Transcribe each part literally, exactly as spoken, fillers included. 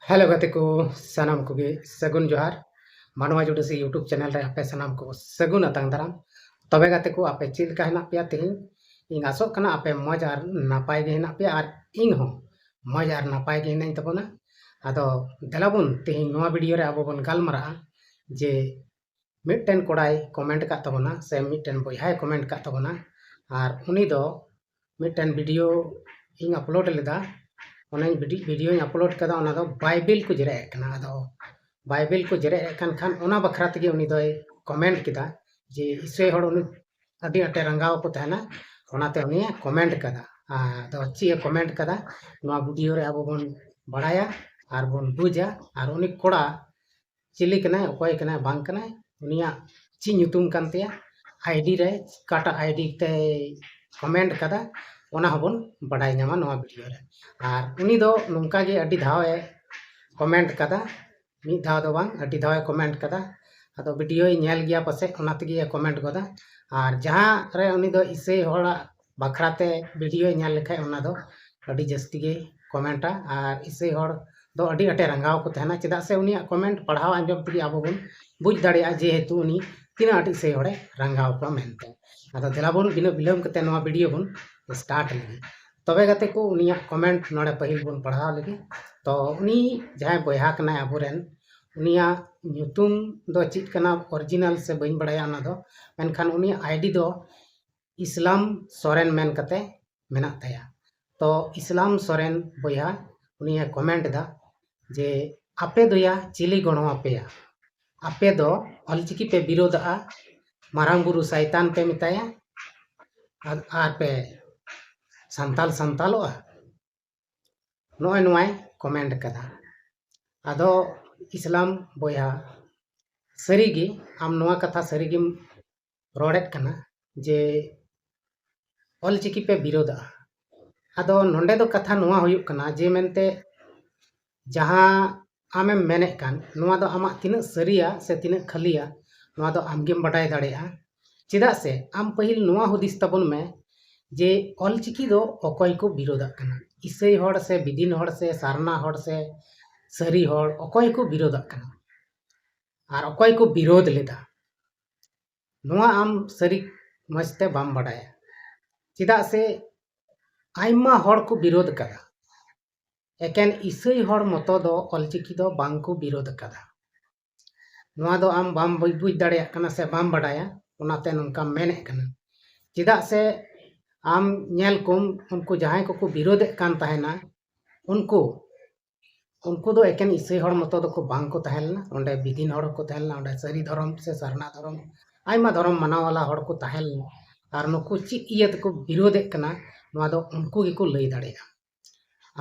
Hello ᱜᱟᱛᱮ ᱠᱚ, ᱥᱟᱱᱟᱢ ᱠᱚᱜᱮ ᱥᱟᱹᱜᱩᱱ ᱡᱚᱦᱟᱨ᱾ ᱢᱟᱱᱣᱟ ᱡᱩᱰᱤᱥᱤ YouTube ᱪᱮᱱᱮᱞ ᱨᱮ ᱟᱯᱮ ᱥᱟᱱᱟᱢ ᱠᱚ ᱥᱟᱹᱜᱩᱱ ᱟᱛᱟᱝ ᱫᱟᱨᱟᱢ᱾ ᱛᱚᱵᱮ ᱜᱟᱛᱮ ᱠᱚ, ᱟᱯᱮ ᱪᱮᱫ ᱞᱮᱠᱟ ᱦᱮᱱᱟᱜ ᱯᱮᱭᱟ ᱛᱮᱦᱮᱧ? ᱤᱧ ᱟᱥᱚᱜ ᱠᱟᱱᱟ ᱟᱯᱮ ᱢᱚᱡᱽ ᱟᱨ ᱱᱟᱯᱟᱭ ᱜᱮ ᱦᱮᱱᱟᱜ ᱯᱮᱭᱟ ᱟᱨ ᱤᱧ ᱦᱚᱸ ᱢᱚᱡᱽ ᱟᱨ ᱱᱟᱯᱟᱭ ᱜᱮ ᱦᱮᱱᱟᱹᱧ ᱛᱟᱵᱚᱱᱟ᱾ ᱟᱫᱚ ᱫᱮᱞᱟ ᱵᱚᱱ ᱛᱮᱦᱮᱧ ᱱᱚᱣᱟ ᱵᱷᱤᱰᱤᱭᱳ ᱨᱮ ᱟᱵᱚ ᱵᱚᱱ ᱜᱟᱞᱢᱟᱨᱟᱜᱼᱟ ᱡᱮ ᱢᱤᱫᱴᱮᱱ ᱠᱚᱲᱟᱭ ᱠᱚᱢᱮᱱᱴ ᱟᱠᱟᱫ ᱛᱟᱵᱚᱱᱟ ᱥᱮ ᱢᱤᱫᱴᱮᱱ ᱵᱚᱭᱦᱟᱭ ᱠᱚᱢᱮᱱᱴ ᱟᱠᱟᱫ ᱛᱟᱵᱚᱱᱟ, ᱟᱨ ᱩᱱᱤ ᱫᱚ ᱢᱤᱫᱴᱮᱱ ᱵᱷᱤᱰᱤᱭᱳ ᱤᱧ ᱟᱯᱞᱳᱰ ᱞᱮᱫᱟ᱾ ᱚᱱᱟᱧ ᱵᱷᱤᱰᱤ- ᱵᱷᱤᱰᱤᱭᱳᱧ ᱟᱯᱞᱳᱰ ᱠᱟᱫᱟ, ᱚᱱᱟ ᱫᱚ ᱵᱟᱭᱵᱮᱞ ᱠᱚ ᱡᱮᱨᱮᱫ ᱮᱫ ᱠᱟᱱᱟ᱾ ᱟᱫᱚ ᱵᱟᱭᱵᱮᱞ ᱠᱚ ᱡᱮᱨᱮᱫ ᱮᱫ ᱠᱟᱱ ᱠᱷᱟᱱ ᱚᱱᱟ ᱵᱟᱠᱷᱨᱟ ᱛᱮᱜᱮ ᱩᱱᱤ ᱫᱚᱭ ᱠᱚᱢᱮᱱᱴ ᱠᱮᱫᱟ ᱡᱮ ᱤᱥᱟᱹᱭ ᱦᱚᱲ ᱩᱱᱤ ᱟᱹᱰᱤ ᱟᱸᱴᱮ ᱨᱟᱸᱜᱟᱣ ᱠᱚ ᱛᱟᱦᱮᱱᱟ, ᱚᱱᱟᱛᱮ ᱩᱱᱤᱭᱮ ᱠᱚᱢᱮᱱᱴ ᱠᱟᱫᱟ᱾ ᱟᱫᱚ ᱪᱮᱫ ᱮ ᱠᱚᱢᱮᱱᱴ ᱠᱟᱫᱟ, ᱱᱚᱣᱟ ᱵᱷᱤᱰᱤᱭᱳ ᱨᱮ ᱟᱵᱚ ᱵᱚᱱ ᱵᱟᱲᱟᱭᱟ ᱟᱨ ᱵᱚᱱ ᱵᱩᱡᱟ᱾ ᱟᱨ ᱩᱱᱤ ᱠᱚᱲᱟ ᱪᱤᱞᱤ ᱠᱟᱱᱟᱭ, ᱚᱠᱚᱭ ᱠᱟᱱᱟᱭ, ᱵᱟᱝ ᱠᱟᱱᱟᱭ, ᱩᱱᱤᱭᱟᱜ ᱪᱮᱫ ᱧᱩᱛᱩᱢ ᱠᱟᱱ ᱛᱟᱭᱟ, ᱟᱭᱰᱤ ᱨᱮ ᱚᱠᱟᱴᱟᱜ ᱟᱭᱰᱤ ᱛᱮᱭ ᱠᱚᱢᱮᱱᱴ ᱠᱟᱫᱟ, ᱚᱱᱟ ᱦᱚᱸᱵᱚᱱ ᱵᱟᱰᱟᱭ ᱧᱟᱢᱟ ᱱᱚᱣᱟ ᱵᱷᱤᱰᱤᱭᱳ ᱨᱮ᱾ ᱟᱨ ᱩᱱᱤ ᱫᱚ ᱱᱚᱝᱠᱟ ᱜᱮ ᱟᱹᱰᱤ ᱫᱷᱟᱣ ᱮ ᱠᱚᱢᱮᱱᱴ ᱠᱟᱫᱟ, ᱢᱤᱫ ᱫᱷᱟᱣ ᱫᱚ ᱵᱟᱝ, ᱟᱹᱰᱤ ᱫᱷᱟᱣ ᱮ ᱠᱚᱢᱮᱱᱴ ᱠᱟᱫᱟ᱾ ᱟᱫᱚ ᱵᱷᱤᱰᱤᱭᱳᱭ ᱧᱮᱞ ᱜᱮᱭᱟ ᱯᱟᱥᱮᱡ, ᱚᱱᱟ ᱛᱮᱜᱮ ᱮ ᱠᱚᱢᱮᱱᱴ ᱜᱚᱫᱟ᱾ ᱟᱨ ᱡᱟᱦᱟᱸ ᱨᱮ ᱩᱱᱤ ᱫᱚ ᱤᱥᱟᱹᱭ ᱦᱚᱲᱟᱜ ᱵᱟᱠᱷᱨᱟ ᱛᱮ ᱵᱷᱤᱰᱤᱭᱳᱭ ᱧᱮᱞ ᱞᱮᱠᱷᱟᱡ, ᱚᱱᱟ ᱫᱚ ᱟᱹᱰᱤ ᱡᱟᱹᱥᱛᱤ ᱜᱮ ᱠᱚᱢᱮᱱᱴᱟ᱾ ᱟᱨ ᱤᱥᱟᱹᱭ ᱦᱚᱲ ᱫᱚ ᱟᱹᱰᱤ ᱟᱸᱴᱮ ᱨᱟᱸᱜᱟᱣ ᱠᱚ ᱛᱟᱦᱮᱱᱟ, ᱪᱮᱫᱟᱜ ᱥᱮ ᱩᱱᱤᱭᱟᱜ ᱠᱚᱢᱮᱱᱴ ᱯᱟᱲᱦᱟᱣ ᱟᱸᱡᱚᱢ ᱛᱮᱜᱮ ᱟᱵᱚ ᱵᱚᱱ ᱵᱩᱡᱽ ᱫᱟᱲᱮᱭᱟᱜᱼᱟ ᱡᱮᱦᱮᱛᱩ ᱩᱱᱤ ᱛᱤᱱᱟᱹᱜ ᱟᱸᱴ ᱤᱥᱟᱹᱭ ᱦᱚᱲᱮ ᱨᱟᱸᱜᱟᱣ ᱠᱚᱣᱟ ᱢᱮᱱᱛᱮ᱾ ᱟᱫᱚ ᱫᱮᱞᱟ ᱵᱚᱱ ᱵᱤᱱᱟᱹ ᱵᱤᱞᱚᱢ ᱠᱟᱛᱮ ᱱᱚᱣᱟ ᱵᱷᱤᱰᱤᱭᱳ ᱵᱚᱱ ᱥᱴᱟᱨᱴ ᱞᱮᱜᱮ᱾ ᱛᱚᱵᱮ ᱜᱟᱛᱮ ᱠᱚ, ᱩᱱᱤᱭᱟᱜ ᱠᱚᱢᱮᱱᱴ ᱱᱚᱰᱮ ᱯᱟᱹᱦᱤᱞ ᱵᱚᱱ ᱯᱟᱲᱦᱟᱣ ᱞᱮᱜᱮ᱾ ᱛᱚ ᱩᱱᱤ ᱡᱟᱦᱟᱸᱭ ᱵᱚᱭᱦᱟ ᱠᱟᱱᱟᱭ ᱟᱵᱚᱨᱮᱱ, ᱩᱱᱤᱭᱟᱜ ᱧᱩᱛᱩᱢ ᱫᱚ ᱪᱮᱫ ᱠᱟᱱᱟ ᱚᱨᱤᱡᱤᱱᱟᱞ ᱥᱮ ᱵᱟᱹᱧ ᱵᱟᱲᱟᱭᱟ ᱚᱱᱟ ᱫᱚ, ᱢᱮᱱᱠᱷᱟᱱ ᱩᱱᱤᱭᱟᱜ ᱟᱭᱰᱤ ᱫᱚ ᱤᱥᱞᱟᱢ ᱥᱚᱨᱮᱱ ᱢᱮᱱ ᱠᱟᱛᱮ ᱢᱮᱱᱟᱜ ᱛᱟᱭᱟ᱾ ᱛᱚ ᱤᱥᱞᱟᱢ ᱥᱚᱨᱮᱱ ᱵᱚᱭᱦᱟ ᱩᱱᱤᱭᱮ ᱠᱚᱢᱮᱱᱴ ᱮᱫᱟ ᱡᱮ, "ᱟᱯᱮ ᱫᱚᱭᱟ ᱪᱤᱞᱤ ᱜᱚᱲᱚ ᱟᱯᱮᱭᱟ? ᱟᱯᱮ ᱫᱚ ᱚᱞᱪᱤᱠᱤ ᱯᱮ ᱵᱤᱨᱳᱫᱷᱟᱜᱼᱟ, ᱢᱟᱨᱟᱝ ᱵᱩᱨᱩ ᱥᱟᱭᱛᱟᱱ ᱯᱮ ᱢᱮᱛᱟᱭᱟ, ᱟᱨ, ᱟᱨ ᱯᱮ ᱥᱟᱱᱛᱟᱞ ᱥᱟᱱᱛᱟᱞᱚᱜᱼᱟ?" ᱱᱚᱜᱼᱚᱭ ᱱᱚᱣᱟᱭ ᱠᱚᱢᱮᱱᱴ ᱠᱟᱫᱟ᱾ ᱟᱫᱚ ᱤᱥᱞᱟᱢ ᱵᱚᱭᱦᱟ, ᱥᱟᱹᱨᱤᱜᱮ ᱟᱢ ᱱᱚᱣᱟ ᱠᱟᱛᱷᱟ ᱥᱟᱹᱨᱤᱜᱮᱢ ᱨᱚᱲᱮᱫ ᱠᱟᱱᱟ ᱡᱮ ᱚᱞᱪᱤᱠᱤ ᱯᱮ ᱵᱤᱨᱳᱫᱷᱟᱜᱼᱟ᱾ ᱟᱫᱚ ᱱᱚᱰᱮ ᱫᱚ ᱠᱟᱛᱷᱟ ᱱᱚᱣᱟ ᱦᱩᱭᱩᱜ ᱠᱟᱱᱟ ᱡᱮ ᱢᱮᱱᱛᱮ ᱡᱟᱦᱟᱸ ᱟᱢᱮᱢ ᱢᱮᱱᱮᱫ ᱠᱟᱱ, ᱱᱚᱣᱟ ᱫᱚ ᱟᱢᱟᱜ ᱛᱤᱱᱟᱹᱜ ᱥᱟᱹᱨᱤᱭᱟ ᱥᱮ ᱛᱤᱱᱟᱹᱜ ᱠᱷᱟᱹᱞᱤᱭᱟ, ᱱᱚᱣᱟ ᱫᱚ ᱟᱢᱜᱮᱢ ᱵᱟᱰᱟᱭ ᱫᱟᱲᱮᱭᱟᱜᱼᱟ᱾ ᱪᱮᱫᱟᱜ ᱥᱮ ᱟᱢ ᱯᱟᱹᱦᱤᱞ ᱱᱚᱣᱟ ᱦᱩᱫᱤᱥ ᱛᱟᱵᱚᱱ ᱢᱮ ᱡᱮ ᱚᱞᱪᱤᱠᱤ ᱫᱚ ᱚᱠᱚᱭ ᱠᱚ ᱵᱤᱨᱳᱫᱷᱟᱜ ᱠᱟᱱᱟ, ᱤᱥᱟᱹᱭ ᱦᱚᱲ ᱥᱮ ᱵᱤᱫᱤᱱ ᱦᱚᱲ ᱥᱮ ᱥᱟᱨᱱᱟ ᱦᱚᱲ ᱥᱮ ᱥᱟᱹᱨᱤ ᱦᱚᱲ, ᱚᱠᱚᱭ ᱠᱚ ᱵᱤᱨᱳᱫᱷᱟᱜ ᱠᱟᱱᱟ ᱟᱨ ᱚᱠᱚᱭ ᱠᱚ ᱵᱤᱨᱳᱫᱷ ᱞᱮᱫᱟ, ᱱᱚᱣᱟ ᱟᱢ ᱥᱟᱹᱨᱤ ᱢᱚᱡᱽ ᱛᱮ ᱵᱟᱢ ᱵᱟᱰᱟᱭᱟ᱾ ᱪᱮᱫᱟᱜ ᱥᱮ ᱟᱭᱢᱟ ᱦᱚᱲ ᱠᱚ ᱵᱤᱨᱳᱫᱷ ᱟᱠᱟᱫᱟ, ᱮᱠᱮᱱ ᱤᱥᱟᱹᱭ ᱦᱚᱲ ᱢᱚᱛᱚ ᱫᱚ ᱚᱞᱪᱤᱠᱤ ᱫᱚ ᱵᱟᱝ ᱠᱚ ᱵᱤᱨᱳᱫᱷ ᱟᱠᱟᱫᱟ᱾ ᱱᱚᱣᱟ ᱫᱚ ᱟᱢ ᱵᱟᱢ ᱵᱩᱡᱽ, ᱵᱩᱡᱽ ᱫᱟᱲᱮᱭᱟᱜ ᱠᱟᱱᱟ ᱥᱮ ᱵᱟᱢ ᱵᱟᱰᱟᱭᱟ, ᱚᱱᱟᱛᱮ ᱱᱚᱝᱠᱟᱢ ᱢᱮᱱᱮᱫ ᱠᱟᱱᱟ᱾ ᱪᱮᱫᱟᱜ ᱥᱮ ᱟᱢ ᱧᱮᱞ ᱠᱚᱢ, ᱩᱱᱠᱩ ᱡᱟᱦᱟᱸᱭ ᱠᱚᱠᱚ ᱵᱤᱨᱳᱫᱷᱮᱫ ᱠᱟᱱ ᱛᱟᱦᱮᱱᱟ, ᱩᱱᱠᱩ, ᱩᱱᱠᱩ ᱫᱚ ᱮᱠᱮᱱ ᱤᱥᱟᱹᱭ ᱦᱚᱲ ᱢᱚᱛᱚ ᱫᱚᱠᱚ ᱵᱟᱝ ᱠᱚ ᱛᱟᱦᱮᱸ ᱞᱮᱱᱟ᱾ ᱚᱸᱰᱮ ᱵᱤᱫᱤᱱ ᱦᱚᱲ ᱦᱚᱸᱠᱚ ᱛᱟᱦᱮᱸ ᱞᱮᱱᱟ, ᱚᱸᱰᱮ ᱥᱟᱹᱨᱤ ᱫᱷᱚᱨᱚᱢ ᱥᱮ ᱥᱟᱨᱱᱟ ᱫᱷᱚᱨᱚᱢ, ᱟᱭᱢᱟ ᱫᱷᱚᱨᱚᱢ ᱢᱟᱱᱟᱣ ᱣᱟᱞᱟ ᱦᱚᱲ ᱠᱚ ᱛᱟᱦᱮᱸ ᱞᱮᱱᱟ᱾ ᱟᱨ ᱱᱩᱠᱩ ᱪᱮᱫ ᱤᱭᱟᱹ ᱛᱮᱠᱚ ᱵᱤᱨᱳᱫᱷᱮᱫ ᱠᱟᱱᱟ, ᱱᱚᱣᱟ ᱫᱚ ᱩᱱᱠᱩ ᱜᱮᱠᱚ ᱞᱟᱹᱭ ᱫᱟᱲᱮᱭᱟᱜᱼᱟ᱾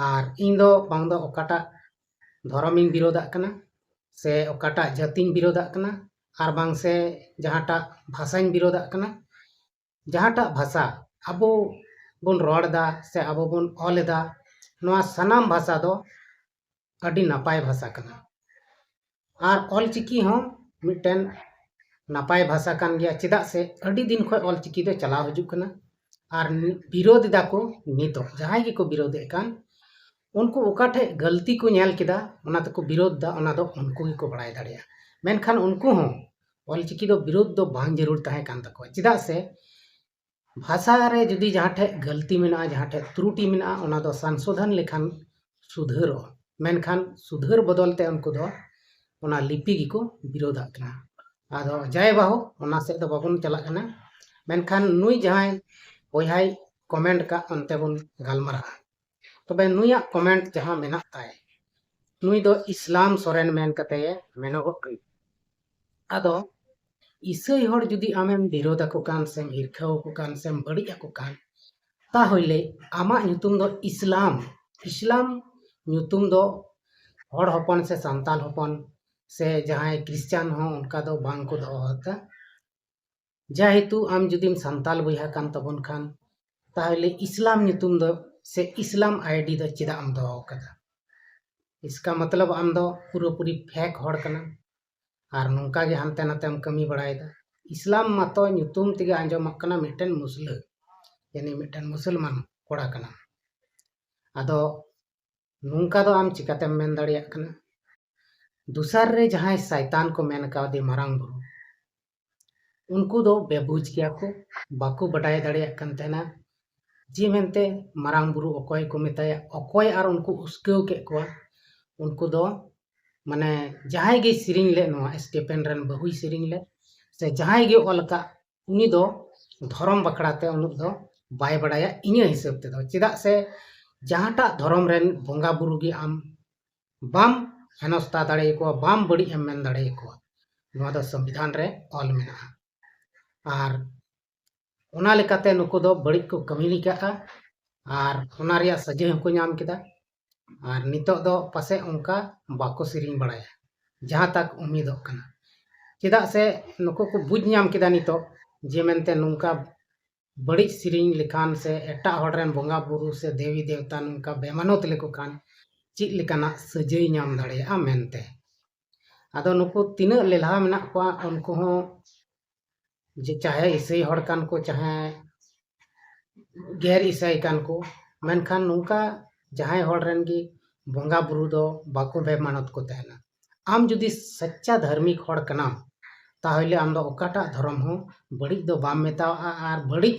ᱟᱨ ᱤᱧ ᱫᱚ ᱵᱟᱝ ᱫᱚ ᱚᱠᱟᱴᱟᱜ ᱫᱷᱚᱨᱚᱢᱤᱧ ᱵᱤᱨᱳᱫᱷᱟᱜ ᱠᱟᱱᱟ ᱥᱮ ᱚᱠᱟᱴᱟᱜ ᱡᱟᱹᱛᱤᱧ ᱵᱤᱨᱳᱫᱷᱟᱜ ᱠᱟᱱᱟ, ᱟᱨ ᱵᱟᱝ ᱥᱮ ᱡᱟᱦᱟᱸᱴᱟᱜ ᱵᱷᱟᱥᱟᱧ ᱵᱤᱨᱳᱫᱷᱟᱜ ᱠᱟᱱᱟ, ᱡᱟᱦᱟᱸᱴᱟᱜ ᱵᱷᱟᱥᱟ ᱟᱵᱚ ᱵᱚᱱ ᱨᱚᱲ ᱮᱫᱟ ᱥᱮ ᱟᱵᱚ ᱵᱚᱱ ᱚᱞ ᱮᱫᱟ, ᱱᱚᱣᱟ ᱥᱟᱱᱟᱢ ᱵᱷᱟᱥᱟ ᱫᱚ ᱟᱹᱰᱤ ᱱᱟᱯᱟᱭ ᱵᱷᱟᱥᱟ ᱠᱟᱱᱟ᱾ ᱟᱨ ᱚᱞᱪᱤᱠᱤ ᱦᱚᱸ ᱢᱤᱫᱴᱮᱱ ᱱᱟᱯᱟᱭ ᱵᱷᱟᱥᱟ ᱠᱟᱱ ᱜᱮᱭᱟ, ᱪᱮᱫᱟᱜ ᱥᱮ ᱟᱹᱰᱤ ᱫᱤᱱ ᱠᱷᱚᱱ ᱚᱞᱪᱤᱠᱤ ᱫᱚ ᱪᱟᱞᱟᱣ ᱦᱤᱡᱩᱜ ᱠᱟᱱᱟ᱾ ᱟᱨ ᱵᱤᱨᱳᱫᱷ ᱮᱫᱟ ᱠᱚ, ᱱᱤᱛᱚᱜ ᱡᱟᱦᱟᱸᱭ ᱜᱮᱠᱚ ᱵᱤᱨᱳᱫᱷᱮᱫ ᱠᱟᱱ, ᱩᱱᱠᱩ ᱚᱠᱟ ᱴᱷᱮᱡ ᱜᱟᱹᱞᱛᱤ ᱠᱚ ᱧᱮᱞ ᱠᱮᱫᱟ, ᱚᱱᱟ ᱛᱮᱠᱚ ᱵᱤᱨᱳᱫᱷ ᱮᱫᱟ, ᱚᱱᱟ ᱫᱚ ᱩᱱᱠᱩ ᱜᱮᱠᱚ ᱵᱟᱲᱟᱭ ᱫᱟᱲᱮᱭᱟᱜᱼᱟ᱾ ᱢᱮᱱᱠᱷᱟᱱ ᱩᱱᱠᱩ ᱦᱚᱸ ᱚᱞᱪᱤᱠᱤ ᱫᱚ ᱵᱤᱨᱳᱫᱷ ᱫᱚ ᱵᱟᱝ ᱡᱟᱹᱨᱩᱲ ᱛᱟᱦᱮᱸ ᱠᱟᱱ ᱛᱟᱠᱚᱣᱟ, ᱪᱮᱫᱟᱜ ᱥᱮ ᱵᱷᱟᱥᱟ ᱨᱮ ᱡᱩᱫᱤ ᱡᱟᱦᱟᱸ ᱴᱷᱮᱡ ᱜᱟᱹᱞᱛᱤ ᱢᱮᱱᱟᱜᱼᱟ, ᱡᱟᱦᱟᱸ ᱴᱷᱮᱡ ᱛᱨᱩᱴᱤ ᱢᱮᱱᱟᱜᱼᱟ, ᱚᱱᱟ ᱫᱚ ᱥᱚᱝᱥᱳᱫᱷᱚᱱ ᱞᱮᱠᱷᱟᱱ ᱥᱩᱫᱷᱟᱹᱨᱚᱜᱼᱟ᱾ ᱢᱮᱱᱠᱷᱟᱱ ᱥᱩᱫᱷᱟᱹᱨ ᱵᱚᱫᱚᱞ ᱛᱮ ᱩᱱᱠᱩ ᱫᱚ ᱚᱱᱟ ᱞᱤᱯᱤ ᱜᱮᱠᱚ ᱵᱤᱨᱳᱫᱷᱟᱜ ᱠᱟᱱᱟ᱾ ᱟᱫᱚ ᱡᱟᱭ ᱵᱟᱦᱳᱠ, ᱚᱱᱟ ᱥᱮᱫ ᱫᱚ ᱵᱟᱵᱚᱱ ᱪᱟᱞᱟᱜ ᱠᱟᱱᱟ᱾ ᱢᱮᱱᱠᱷᱟᱱ ᱱᱩᱭ ᱡᱟᱦᱟᱸᱭ ᱵᱚᱭᱦᱟᱭ ᱠᱚᱢᱮᱱᱴ ᱠᱟᱜ, ᱚᱱᱛᱮ ᱵᱚᱱ ᱜᱟᱞᱢᱟᱨᱟᱜᱼᱟ᱾ ᱛᱚᱵᱮ ᱱᱩᱭᱟᱜ ᱠᱚᱢᱮᱱᱴ ᱡᱟᱦᱟᱸ ᱢᱮᱱᱟᱜ ᱛᱟᱭ, ᱱᱩᱭ ᱫᱚ ᱤᱥᱞᱟᱢ ᱥᱚᱨᱮᱱ ᱢᱮᱱ ᱠᱟᱛᱮ ᱢᱮᱱᱚᱜᱚᱜ ᱠᱟᱱᱟ᱾ ᱟᱫᱚ ᱤᱥᱟᱹᱭ ᱦᱚᱲ ᱡᱩᱫᱤ ᱟᱢᱮᱢ ᱵᱤᱨᱳᱫ ᱟᱠᱚ ᱠᱟᱱ ᱥᱮᱢ ᱦᱤᱨᱠᱷᱟᱹᱣ ᱟᱠᱚ ᱠᱟᱱ ᱥᱮᱢ ᱵᱟᱹᱲᱤᱡ ᱟᱠᱚ ᱠᱟᱱ, ᱛᱟᱦᱚᱞᱮ ᱟᱢᱟᱜ ᱧᱩᱛᱩᱢ ᱫᱚ ᱤᱥᱞᱟᱢ, ᱤᱥᱞᱟᱢ ᱧᱩᱛᱩᱢ ᱫᱚ ᱦᱚᱲ ᱦᱚᱯᱚᱱ ᱥᱮ ᱥᱟᱱᱛᱟᱞ ᱦᱚᱯᱚᱱ ᱥᱮ ᱡᱟᱦᱟᱸᱭ ᱠᱷᱨᱤᱥᱪᱟᱱ ᱦᱚᱸ ᱚᱱᱠᱟ ᱫᱚ ᱵᱟᱝ ᱠᱚ ᱫᱚᱦᱚ ᱟᱠᱟᱫᱟ᱾ ᱡᱮᱦᱮᱛᱩ ᱟᱢ ᱡᱩᱫᱤᱢ ᱥᱟᱱᱛᱟᱞ ᱵᱚᱭᱦᱟ ᱠᱟᱱ ᱛᱟᱵᱚᱱ ᱠᱷᱟᱱ, ᱛᱟᱦᱚᱞᱮ ᱤᱥᱞᱟᱢ ᱧᱩᱛᱩᱢ ᱫᱚ ᱥᱮ ᱤᱥᱞᱟᱢ ᱟᱭᱰᱤ ᱫᱚ ᱪᱮᱫᱟᱜ ᱮᱢ ᱫᱚᱦᱚ ᱟᱠᱟᱫᱟ? ᱤᱥᱠᱟ ᱢᱚᱛᱞᱚᱵ ᱟᱢ ᱫᱚ ᱯᱩᱨᱟᱹᱯᱩᱨᱤ ᱯᱷᱮᱠ ᱦᱚᱲ ᱠᱟᱱᱟᱢ ᱟᱨ ᱱᱚᱝᱠᱟ ᱜᱮ ᱦᱟᱱᱛᱮ ᱱᱟᱛᱮᱢ ᱠᱟᱹᱢᱤ ᱵᱟᱲᱟᱭᱮᱫᱟ᱾ ᱤᱥᱞᱟᱢ ᱢᱟᱛᱚ ᱧᱩᱛᱩᱢ ᱛᱮᱜᱮ ᱟᱸᱡᱚᱢᱚᱜ ᱠᱟᱱᱟ ᱢᱤᱫᱴᱮᱱ ᱢᱩᱥᱞᱟᱹ, ᱭᱟᱱᱤ ᱢᱤᱫᱴᱮᱱ ᱢᱩᱥᱚᱞᱢᱟᱱ ᱠᱚᱲᱟ ᱠᱟᱱᱟᱢ᱾ ᱟᱫᱚ ᱱᱚᱝᱠᱟ ᱫᱚ ᱟᱢ ᱪᱤᱠᱟᱛᱮᱢ ᱢᱮᱱ ᱫᱟᱲᱮᱭᱟᱜ ᱠᱟᱱᱟ? ᱫᱚᱥᱟᱨ ᱨᱮ ᱡᱟᱦᱟᱸᱭ ᱥᱟᱭᱛᱟᱱ ᱠᱚ ᱢᱮᱱ ᱠᱟᱣᱫᱮ ᱢᱟᱨᱟᱝ ᱵᱩᱨᱩ, ᱩᱱᱠᱩ ᱫᱚ ᱵᱮᱵᱩᱡᱽ ᱜᱮᱭᱟ ᱠᱚ, ᱵᱟᱠᱚ ᱵᱟᱰᱟᱭ ᱫᱟᱲᱮᱭᱟᱜ ᱠᱟᱱ ᱛᱟᱦᱮᱱᱟ ᱡᱮ ᱢᱮᱱᱛᱮ ᱢᱟᱨᱟᱝ ᱵᱩᱨᱩ ᱚᱠᱚᱭ ᱠᱚ ᱢᱮᱛᱟᱭᱟ, ᱚᱠᱚᱭ ᱟᱨ ᱩᱱᱠᱩ ᱩᱥᱠᱟᱹᱣ ᱠᱮᱫ ᱠᱚᱣᱟ᱾ ᱩᱱᱠᱩ ᱫᱚ ᱢᱟᱱᱮ ᱡᱟᱦᱟᱸᱭ ᱜᱮ ᱥᱮᱨᱮᱧ ᱞᱮᱫ, ᱱᱚᱣᱟ ᱥᱴᱤᱯᱷᱮᱱ ᱨᱮᱱ ᱵᱟᱹᱦᱩᱭ ᱥᱮᱨᱮᱧ ᱞᱮᱫ, ᱥᱮ ᱡᱟᱦᱟᱸᱭ ᱜᱮ ᱚᱞ ᱟᱠᱟᱫ, ᱩᱱᱤ ᱫᱚ ᱫᱷᱚᱨᱚᱢ ᱵᱟᱠᱷᱲᱟ ᱛᱮ ᱩᱱᱟᱹᱜ ᱫᱚ ᱵᱟᱭ ᱵᱟᱲᱟᱭᱟ ᱤᱧᱟᱹᱜ ᱦᱤᱥᱟᱹᱵ ᱛᱮᱫᱚ᱾ ᱪᱮᱫᱟᱜ ᱥᱮ ᱡᱟᱦᱟᱸᱴᱟᱜ ᱫᱷᱚᱨᱚᱢ ᱨᱮᱱ ᱵᱚᱸᱜᱟ ᱵᱩᱨᱩ ᱜᱮ ᱟᱢ ᱵᱟᱢ ᱦᱮᱱᱚᱥᱛᱟ ᱫᱟᱲᱮᱭᱟᱠᱚᱣᱟ, ᱵᱟᱢ ᱵᱟᱹᱲᱤᱡ ᱮᱢ ᱢᱮᱱ ᱫᱟᱲᱮᱭᱟᱠᱚᱣᱟ, ᱱᱚᱣᱟ ᱫᱚ ᱥᱚᱝᱵᱤᱫᱷᱟᱱ ᱨᱮ ᱚᱞ ᱢᱮᱱᱟᱜᱼᱟ᱾ ᱟᱨ ᱚᱱᱟ ᱞᱮᱠᱟᱛᱮ ᱱᱩᱠᱩ ᱫᱚ ᱵᱟᱹᱲᱤᱡ ᱠᱚ ᱠᱟᱹᱢᱤ ᱞᱮᱠᱟᱜᱼᱟ ᱟᱨ ᱚᱱᱟ ᱨᱮᱭᱟᱜ ᱥᱟᱹᱡᱟᱹᱭ ᱦᱚᱸᱠᱚ ᱧᱟᱢ ᱠᱮᱫᱟ᱾ ᱟᱨ ᱱᱤᱛᱚᱜ ᱫᱚ ᱯᱟᱥᱮᱡ ᱚᱱᱠᱟ ᱵᱟᱠᱚ ᱥᱮᱨᱮᱧ ᱵᱟᱲᱟᱭᱟ, ᱡᱟᱦᱟᱸ ᱛᱟᱠ ᱩᱢᱤᱫᱚᱜ ᱠᱟᱱᱟ᱾ ᱪᱮᱫᱟᱜ ᱥᱮ ᱱᱩᱠᱩ ᱠᱚ ᱵᱩᱡᱽ ᱧᱟᱢ ᱠᱮᱫᱟ ᱱᱤᱛᱚᱜ ᱡᱮ ᱢᱮᱱᱛᱮ ᱱᱚᱝᱠᱟ ᱵᱟᱹᱲᱤᱡ ᱥᱮᱨᱮᱧ ᱞᱮᱠᱷᱟᱱ ᱥᱮ ᱮᱴᱟᱜ ᱦᱚᱲ ᱨᱮᱱ ᱵᱚᱸᱜᱟ ᱵᱩᱨᱩ ᱥᱮ ᱫᱮᱵᱤ ᱫᱮᱣᱛᱟ ᱱᱚᱝᱠᱟ ᱵᱮᱢᱟᱱᱚᱛ ᱞᱮᱠᱚ ᱠᱷᱟᱱ ᱪᱮᱫ ᱞᱮᱠᱟᱱᱟᱜ ᱥᱟᱹᱡᱟᱹᱭ ᱧᱟᱢ ᱫᱟᱲᱮᱭᱟᱜᱼᱟ ᱢᱮᱱᱛᱮ᱾ ᱟᱫᱚ ᱱᱩᱠᱩ ᱛᱤᱱᱟᱹᱜ ᱞᱮᱞᱦᱟ ᱢᱮᱱᱟᱜ ᱠᱚᱣᱟ, ᱩᱱᱠᱩ ᱦᱚᱸ ᱡᱮ ᱪᱟᱦᱮ ᱤᱥᱟᱹᱭ ᱦᱚᱲ ᱠᱟᱱ ᱠᱚ, ᱪᱟᱦᱮ ᱜᱮᱨ ᱤᱥᱟᱹᱭ ᱠᱟᱱ ᱠᱚ, ᱢᱮᱱᱠᱷᱟᱱ ᱱᱚᱝᱠᱟ ᱡᱟᱦᱟᱸᱭ ᱦᱚᱲ ᱨᱮᱱ ᱜᱮ ᱵᱚᱸᱜᱟ ᱵᱩᱨᱩ ᱫᱚ ᱵᱟᱠᱚ ᱵᱮᱢᱟᱱᱚᱛ ᱠᱚ ᱛᱟᱦᱮᱱᱟ᱾ ᱟᱢ ᱡᱩᱫᱤ ᱥᱟᱪᱪᱟ ᱫᱷᱟᱨᱢᱤᱠ ᱦᱚᱲ ᱠᱟᱱᱟᱢ, ᱛᱟᱦᱚᱞᱮ ᱟᱢ ᱫᱚ ᱚᱠᱟᱴᱟᱜ ᱫᱷᱚᱨᱚᱢ ᱦᱚᱸ ᱵᱟᱹᱲᱤᱡ ᱫᱚ ᱵᱟᱢ ᱢᱮᱛᱟᱣᱟᱜᱼᱟ ᱟᱨ ᱵᱟᱹᱲᱤᱡ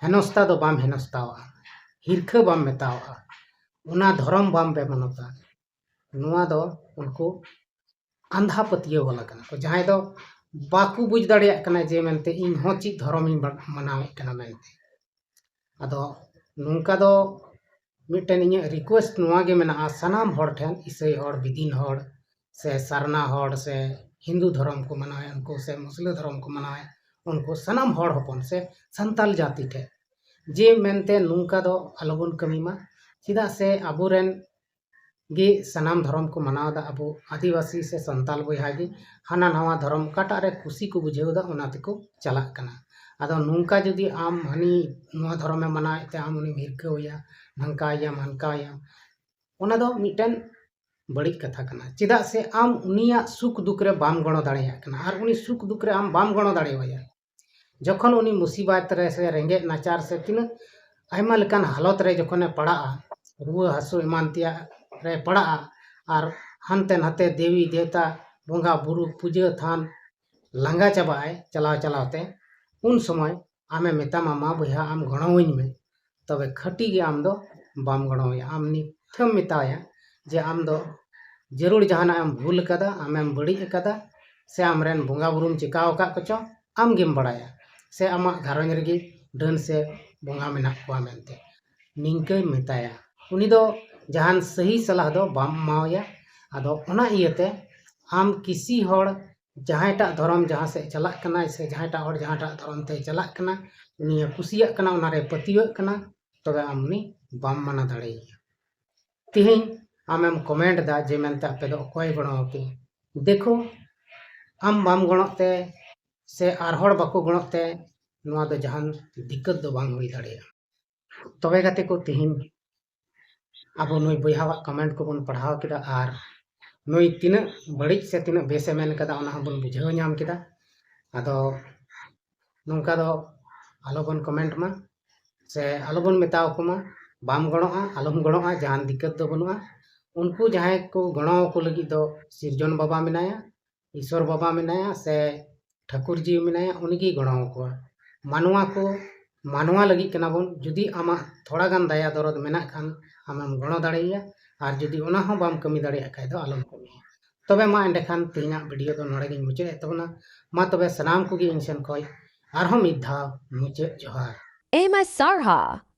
ᱦᱮᱱᱚᱥᱛᱟ ᱫᱚ ᱵᱟᱢ ᱦᱮᱱᱚᱥᱛᱟᱣᱟᱜᱼᱟ, ᱦᱤᱨᱠᱷᱟᱹ ᱵᱟᱢ ᱢᱮᱛᱟᱣᱟᱜᱼᱟ, ᱚᱱᱟ ᱫᱷᱚᱨᱚᱢ ᱵᱟᱢ ᱵᱮᱢᱟᱱᱚᱛᱟ᱾ ᱱᱚᱣᱟ ᱫᱚ ᱩᱱᱠᱩ ᱟᱸᱫᱷᱟ ᱯᱟᱹᱛᱭᱟᱹᱣ ᱵᱟᱞᱟ ᱠᱟᱱᱟ ᱠᱚ, ᱡᱟᱦᱟᱸᱭ ᱫᱚ ᱵᱟᱠᱚ ᱵᱩᱡᱽ ᱫᱟᱲᱮᱭᱟᱜ ᱠᱟᱱᱟ ᱡᱮ ᱢᱮᱱᱛᱮ ᱤᱧ ᱦᱚᱸ ᱪᱮᱫ ᱫᱷᱚᱨᱚᱢᱤᱧ ᱵᱟ-, ᱢᱟᱱᱟᱣᱮᱫ ᱠᱟᱱᱟ ᱢᱮᱱᱛᱮ᱾ ᱟᱫᱚ ᱱᱚᱝᱠᱟ ᱫᱚ ᱢᱤᱫᱴᱮᱱ ᱤᱧᱟᱹᱜ request ᱱᱚᱣᱟ ᱜᱮ ᱢᱮᱱᱟᱜᱼᱟ ᱥᱟᱱᱟᱢ ᱦᱚᱲ ᱴᱷᱮᱱ, ᱤᱥᱟᱹᱭ ᱦᱚᱲ, ᱵᱤᱫᱤᱱ ᱦᱚᱲ, ᱥᱮ ᱥᱟᱨᱱᱟ ᱦᱚᱲ, ᱥᱮ ᱦᱤᱱᱫᱩ ᱫᱷᱚᱨᱚᱢ ᱠᱚ ᱢᱟᱱᱟᱣᱮᱫ ᱩᱱᱠᱩ, ᱥᱮ ᱢᱩᱥᱞᱟᱹ ᱫᱷᱚᱨᱚᱢ ᱠᱚ ᱢᱟᱱᱟᱣᱮᱫ ᱩᱱᱠᱩ, ᱥᱟᱱᱟᱢ ᱦᱚᱲ ᱦᱚᱯᱚᱱ ᱥᱮ ᱥᱟᱱᱛᱟᱞ ᱡᱟᱹᱛᱤ ᱴᱷᱮᱱ ᱡᱮ ᱢᱮᱱᱛᱮ ᱱᱚᱝᱠᱟ ᱫᱚ ᱟᱞᱚᱵᱚᱱ ᱠᱟᱹᱢᱤ ᱢᱟ᱾ ᱪᱮᱫᱟᱜ ᱥᱮ ᱟᱵᱚᱨᱮᱱ ᱜᱮ ᱥᱟᱱᱟᱢ ᱫᱷᱚᱨᱚᱢ ᱠᱚ ᱢᱟᱱᱟᱣ ᱮᱫᱟ, ᱟᱵᱚ ᱟᱹᱫᱤᱵᱟᱹᱥᱤ ᱥᱮ ᱥᱟᱱᱛᱟᱞ ᱵᱚᱭᱦᱟ ᱜᱮ ᱦᱟᱱᱟ ᱱᱟᱣᱟ ᱫᱷᱚᱨᱚᱢ ᱚᱠᱟᱴᱟᱜ ᱨᱮ ᱠᱩᱥᱤ ᱠᱚ ᱵᱩᱡᱷᱟᱹᱣ ᱮᱫᱟ ᱚᱱᱟ ᱛᱮᱠᱚ ᱪᱟᱞᱟᱜ ᱠᱟᱱᱟ᱾ ᱟᱫᱚ ᱱᱚᱝᱠᱟ ᱡᱩᱫᱤ ᱟᱢ ᱦᱟᱹᱱᱤ ᱱᱚᱣᱟ ᱫᱷᱚᱨᱚᱢᱮ ᱢᱟᱱᱟᱣᱮᱫ ᱛᱮ ᱟᱢ ᱩᱱᱤᱢ ᱦᱤᱨᱠᱟᱹᱣᱮᱭᱟ, ᱱᱚᱝᱠᱟᱭᱮᱭᱟᱢ ᱦᱟᱱᱠᱟᱭᱮᱭᱟᱢ, ᱚᱱᱟ ᱫᱚ ᱢᱤᱫᱴᱮᱱ ᱵᱟᱹᱲᱤᱡ ᱠᱟᱛᱷᱟ ᱠᱟᱱᱟ᱾ ᱪᱮᱫᱟᱜ ᱥᱮ ᱟᱢ ᱩᱱᱤᱭᱟᱜ ᱥᱩᱠ ᱫᱩᱠ ᱨᱮ ᱵᱟᱢ ᱜᱚᱲᱚ ᱫᱟᱲᱮᱭᱟᱜ ᱠᱟᱱᱟ, ᱟᱨ ᱩᱱᱤ ᱥᱩᱠ ᱫᱩᱠ ᱨᱮ ᱟᱢ ᱵᱟᱢ ᱜᱚᱲᱚ ᱫᱟᱲᱮᱣᱟᱭᱟ, ᱡᱚᱠᱷᱚᱱ ᱩᱱᱤ ᱢᱩᱥᱤᱵᱟᱛ ᱨᱮ ᱥᱮ ᱨᱮᱸᱜᱮᱡ ᱱᱟᱪᱟᱨ ᱥᱮ ᱛᱤᱱᱟᱹᱜ ᱟᱭᱢᱟ ᱞᱮᱠᱟᱱ ᱦᱟᱞᱚᱛ ᱨᱮ ᱡᱚᱠᱷᱚᱱᱮ ᱯᱟᱲᱟᱜᱼᱟ, ᱨᱩᱣᱟᱹ ᱦᱟᱹᱥᱩ ᱮᱢᱟᱱ ᱛᱮᱭᱟᱜ ᱨᱮ ᱯᱟᱲᱟᱜᱼᱟ, ᱟᱨ ᱦᱟᱱᱛᱮ ᱱᱟᱛᱮ ᱫᱮᱣᱤ ᱫᱮᱣᱛᱟ ᱵᱚᱸᱜᱟ ᱵᱩᱨᱩ ᱯᱩᱡᱟᱹ ᱛᱷᱟᱱ ᱞᱟᱸᱜᱟ ᱪᱟᱵᱟᱜ ᱟᱭ ᱪᱟᱞᱟᱣ ᱪᱟᱞᱟᱣ ᱛᱮ, ᱩᱱ ᱥᱚᱢᱚᱭ ᱟᱢᱮ ᱢᱮᱛᱟᱢᱟ, "ᱢᱟ ᱵᱚᱭᱦᱟ, ᱟᱢ ᱜᱚᱲᱚᱣᱟᱹᱧ ᱢᱮ", ᱛᱚᱵᱮ ᱠᱷᱟᱹᱴᱤ ᱜᱮ ᱟᱢ ᱫᱚ ᱵᱟᱢ ᱜᱚᱲᱚᱣᱟᱭᱟ᱾ ᱟᱢ ᱱᱤᱛᱮᱢ ᱢᱮᱛᱟᱭᱟ ᱡᱮ ᱟᱢ ᱫᱚ ᱡᱟᱹᱨᱩᱲ ᱡᱟᱦᱟᱱᱟᱜ ᱮᱢ ᱵᱷᱩᱞ ᱟᱠᱟᱫᱟ, ᱟᱢᱮᱢ ᱵᱟᱹᱲᱤᱡ ᱟᱠᱟᱫᱟ, ᱥᱮ ᱟᱢᱨᱮᱱ ᱵᱚᱸᱜᱟ ᱵᱩᱨᱩᱢ ᱪᱤᱠᱟᱹᱣ ᱟᱠᱟᱫ ᱠᱚᱪᱚ, ᱟᱢ ᱜᱮᱢ ᱵᱟᱲᱟᱭᱟ, ᱥᱮ ᱟᱢᱟᱜ ᱜᱷᱟᱨᱚᱸᱡᱽ ᱨᱮᱜᱮ ᱰᱟᱹᱱ ᱥᱮ ᱵᱚᱸᱜᱟ ᱢᱮᱱᱟᱜ ᱠᱚᱣᱟ ᱢᱮᱱᱛᱮ ᱱᱤᱝᱠᱟᱹᱭ ᱢᱮᱛᱟᱭᱟ᱾ ᱩᱱᱤ ᱫᱚ ᱡᱟᱦᱟᱱ ᱥᱟᱹᱦᱤ ᱥᱟᱞᱦᱟ ᱫᱚ ᱵᱟᱢ ᱮᱢᱟᱣᱟᱭᱟ᱾ ᱟᱫᱚ ᱚᱱᱟ ᱤᱭᱟᱹᱛᱮ ᱟᱢ ᱠᱤᱥᱤ ᱦᱚᱲ ᱡᱟᱦᱟᱸᱭᱴᱟᱜ ᱫᱷᱚᱨᱚᱢ ᱡᱟᱦᱟᱸ ᱥᱮᱫ ᱪᱟᱞᱟᱜ ᱠᱟᱱᱟᱭ, ᱥᱮ ᱡᱟᱦᱟᱸᱭᱴᱟᱜ ᱦᱚᱲ ᱡᱟᱦᱟᱸᱴᱟᱜ ᱫᱷᱚᱨᱚᱢ ᱛᱮᱭ ᱪᱟᱞᱟᱜ ᱠᱟᱱᱟ, ᱩᱱᱤᱭᱮ ᱠᱩᱥᱤᱭᱟᱜ ᱠᱟᱱᱟ, ᱚᱱᱟᱨᱮ ᱯᱟᱹᱛᱭᱟᱹᱣᱟᱜ ᱠᱟᱱᱟ, ᱛᱚᱵᱮ ᱟᱢ ᱩᱱᱤ ᱵᱟᱢ ᱢᱟᱱᱟ ᱫᱟᱲᱮᱭᱟᱭᱟ᱾ ᱛᱮᱦᱮᱧ ᱟᱢᱮᱢ comment ᱮᱫᱟ ᱡᱮ ᱢᱮᱱᱛᱮ ᱟᱯᱮ ᱫᱚ ᱚᱠᱚᱭ ᱜᱚᱲᱚ ᱟᱯᱮ? ᱫᱮᱠᱷᱳ, ᱟᱢ ᱵᱟᱢ ᱜᱚᱲᱚᱜ ᱛᱮ ᱥᱮ ᱟᱨ ᱦᱚᱲ ᱵᱟᱠᱚ ᱜᱚᱲᱚᱜ ᱛᱮ ᱱᱚᱣᱟ ᱫᱚ ᱡᱟᱦᱟᱱ ᱫᱤᱠᱠᱟᱹᱛ ᱫᱚ ᱵᱟᱝ ᱦᱩᱭ ᱫᱟᱲᱮᱭᱟᱜᱼᱟ᱾ ᱛᱚᱵᱮ ᱜᱟᱛᱮ ᱠᱚ, ᱛᱮᱦᱮᱧ ᱟᱵᱚ ᱱᱩᱭ ᱵᱚᱭᱦᱟᱣᱟᱜ comment ᱠᱚᱵᱚᱱ ᱯᱟᱲᱦᱟᱣ ᱠᱮᱫᱟ, ᱟᱨ ᱱᱩᱭ ᱛᱤᱱᱟᱹᱜ ᱵᱟᱹᱲᱤᱡ ᱥᱮ ᱛᱤᱱᱟᱹᱜ ᱵᱮᱥᱮ ᱢᱮᱱ ᱠᱟᱫᱟ, ᱚᱱᱟ ᱦᱚᱸᱵᱚᱱ ᱵᱩᱡᱷᱟᱹᱣ ᱧᱟᱢ ᱠᱮᱫᱟ᱾ ᱟᱫᱚ ᱱᱚᱝᱠᱟ ᱫᱚ ᱟᱞᱚᱵᱚᱱ comment ᱢᱟ, ᱥᱮ ᱟᱞᱚᱵᱚᱱ ᱢᱮᱛᱟ ᱟᱠᱚ ᱢᱟ, "ᱵᱟᱢ ᱜᱚᱲᱚᱜᱼᱟ, ᱟᱞᱚᱢ ᱜᱚᱲᱚᱜᱼᱟ, ᱡᱟᱦᱟᱱ ᱫᱤᱠᱠᱟᱹᱛ ᱫᱚ ᱵᱟᱹᱱᱩᱜᱼᱟ᱾" ᱩᱱᱠᱩ ᱡᱟᱦᱟᱸᱭ ᱠᱚ ᱜᱚᱲᱚ ᱟᱠᱚ ᱞᱟᱹᱜᱤᱫ ᱫᱚ ᱥᱤᱨᱡᱚᱱ ᱵᱟᱵᱟ ᱢᱮᱱᱟᱭᱟ, ᱤᱥᱚᱨ ᱵᱟᱵᱟ ᱢᱮᱱᱟᱭᱟ, ᱥᱮ ᱴᱷᱟᱹᱠᱩᱨ ᱡᱤᱣᱤ ᱢᱮᱱᱟᱭᱟ, ᱩᱱᱤᱜᱮᱭ ᱜᱚᱲᱚ ᱟᱠᱚᱣᱟ᱾ ᱢᱟᱱᱣᱟ ᱠᱚ, ᱢᱟᱱᱣᱟ ᱞᱟᱹᱜᱤᱫ ᱠᱟᱱᱟ ᱵᱚᱱ᱾ ᱡᱩᱫᱤ ᱟᱢᱟᱜ ᱛᱷᱚᱲᱟ ᱜᱟᱱ ᱫᱟᱭᱟ ᱫᱚᱨᱚᱫ ᱢᱮᱱᱟᱜ ᱠᱷᱟᱱ, ᱟᱢᱮᱢ ᱜᱚᱲᱚ ᱫᱟᱲᱮᱭᱟᱭᱟ, ᱟᱨ ᱡᱩᱫᱤ ᱚᱱᱟ ᱦᱚᱸ ᱵᱟᱢ ᱠᱟᱹᱢᱤ ᱫᱟᱲᱮᱭᱟᱜ ᱠᱷᱟᱡ ᱫᱚ ᱟᱞᱚᱢ ᱠᱟᱹᱢᱤᱭᱟ᱾ ᱛᱚᱵᱮ ᱢᱟ ᱮᱸᱰᱮᱠᱷᱟᱱ ᱛᱮᱦᱮᱧᱟᱜ video ᱫᱚ ᱱᱚᱰᱮ ᱜᱤᱧ ᱢᱩᱪᱟᱹᱫ ᱮᱫ ᱛᱟᱵᱚᱱᱟ᱾ ᱢᱟ ᱛᱚᱵᱮ ᱥᱟᱱᱟᱢ ᱠᱚᱜᱮ ᱤᱧ ᱥᱮᱱ ᱠᱷᱚᱱ ᱟᱨᱦᱚᱸ ᱢᱤᱫ ᱫᱷᱟᱣ ᱢᱩᱪᱟᱹᱫ ᱡᱚᱦᱟᱨ᱾ ᱟᱭᱢᱟ ᱥᱟᱨᱦᱟᱣ᱾